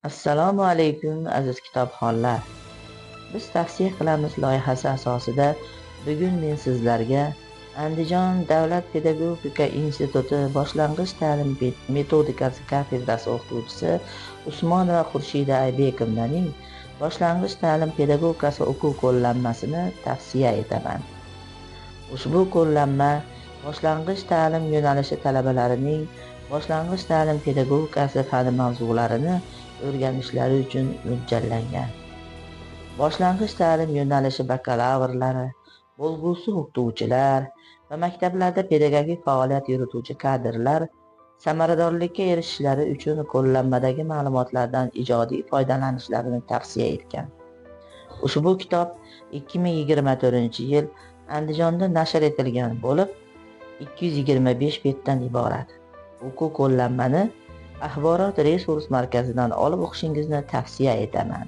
Assalomu alaykum, aziz kitobxonlar. Biz tavsiya qilamiz loyihasi asosida bugun men sizlarga Andijon davlat pedagogika instituti boshlang'ich ta'lim metodikasi kafedrasi o'qituvchisi Usmonova Xurshida Aybekovnaning boshlang'ich ta'lim pedagogikasi o'quv qo'llanmasini tavsiya etaman. Ushbu qo'llanma boshlang'ich ta'lim yo'nalishi talabalarining boshlang'ich ta'lim pedagogikasi fani mavzularini o'rganishlari uchun mo'ljallangan. Boshlang'ich ta'lim yo'nalishi bakalavrlari, bo'lg'usi o'qituvchilar va maktablarda pedagogik faoliyat yurituvchi kadrlar samaradorlikka erishishlari uchun qo'llanmadagi ma'lumotlardan ijodiy foydalanishlarini tavsiya etgan. Ushbu kitob 2024-yil Andijonda nashr etilgan bo'lib, 225 betdan iborat. O'quv qo'llanmani Axborot resurs markazidan olib o'qishingizni tavsiya etaman.